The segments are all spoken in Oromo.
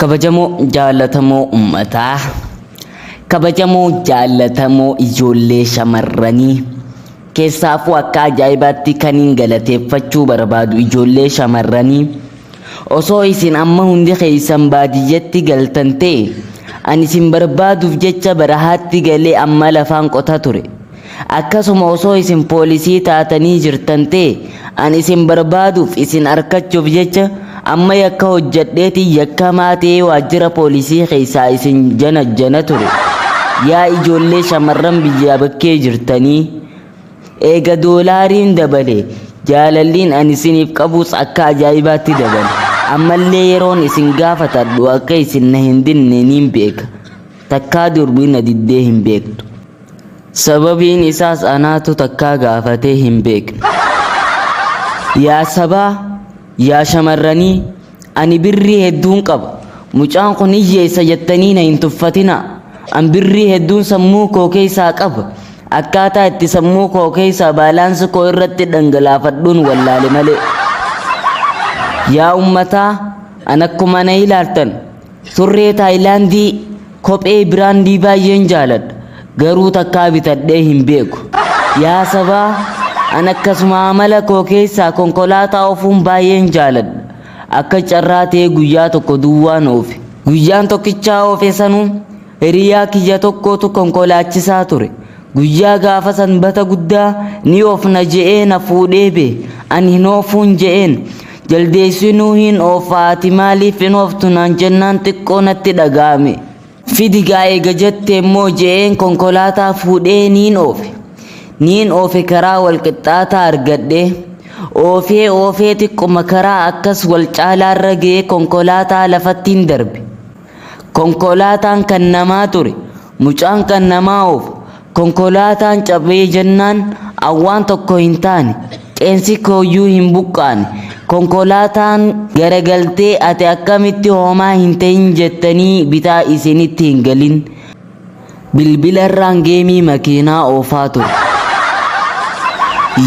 Kabajamoo jaallatamoo ummataa, kabajamoo jaallatamoo ijoollee shamarranii, keessaafuu akka ajaa'ibaatti kaniin galateeffachuu barbaadu ijoollee shamarranii, osoo isin amma hundi keessan baadiyyatti galtan ta'e, ani isin barbaaduuf jecha barahaatti galee amma lafaan qota ture. Akkasuma osoo isin poolisii taatanii jirtan ta'e, ani isin barbaaduuf isin arkachuuf jecha amma yakka hojjadheetiin yakkamaa ta'ee waajjira poolisii keessaa isin janajjana ture. Yaa ijoollee shamarran biyya bakkee jirtanii, eega doolaariin dabale jaalalliin ani isiniif qabus akka ajaa'ibaatti dabale. Ammallee yeroon isin gaafatadhu akka isin na hin dinne niin beeka. Takkaa durbi na diddee hin beektu. Sababiin isaas anaatu takkaa gaafatee hin beekne. Yaa sabaa, yaa shamarranii, ani birrii hedduun qaba. Mucaan kun hiyyeessa jettanii na hin tuffatinaa. An birrii hedduun sammuu koo keessaa qaba. Akkaataa itti sammuu koo keessaa baalaansi koo irratti dhangalaafadhuun wallaale malee. Yaa ummataa, an akkuma na ilaaltan Surree Taayilaandii, kophee biraandii baay'een jaaladha. Garuu takkaa bitadhee hin beeku. Yaa sabaa, an akkasuma amala koo keessaa konkolaataa oofuun baay'een jaaladha. Akka carraa ta'ee guyyaa tokko duwwaan oofe. Guyyaan tokkichaa oofe sanuu hiriyaa kiyya tokkootu konkolaachisaa ture. Guyyaa gaafa sanbata guddaa ni oofna je'ee na fuudhee bee. Ani hin oofuun je'een. Jaldeessinuu hin oofa ati maaliif hin ooftu naan jennaan xiqqoo natti dhaga'ame. Fidi gaa eega jette immoo je'een konkolaataa fuudhee niin oofe. Niin oofe karaa wal qixxaataa argadhee. Oofee oofee xiqquma karaa akkas wal caalaarra ga'ee konkolaataa lafattiin darbe. Konkolaataan kan namaa ture. Mucaan kan namaa oofa. Konkolaataan cabee jennaan an waan tokko hin taane. Qeensi kooyyuu hin buqqaane. Konkolaataan garagaltee ati akkamitti homaa hin ta'in jettanii bitaa isinitti hin galin. Bilbilarraan geemii makiinaa oofaa ture.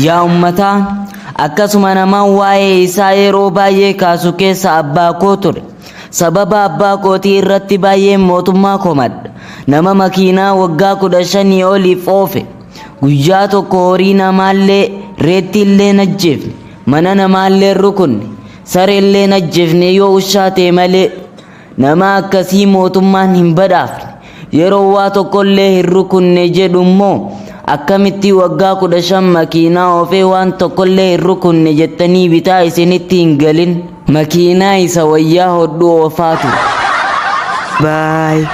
Yaa ummataa, akkasuma namaan waa'ee isaa yeroo baay'ee kaasu keessa abbaa koo ture. Sababa abbaa kootii irratti baay'een mootummaa komadha. Nama makiinaa waggaa 15 oliif oofe. Guyyaa tokko horii namaallee reettiillee hin ajjeefne. Mana namaallee hin rukunne. Sareellee hin ajjeefne yoo ushaa ta'e malee. Nama akkasii mootummaan hin badhaafne. Yeroo waa tokkollee hin rukunne jedhu immoo akkamitti waggaa 15 makiinaa oofee waan tokkollee hin rukunne jettanii bitaa isinitti hin galin. Makiinaa isa wayyaa hodhu oofaa ture. Baay.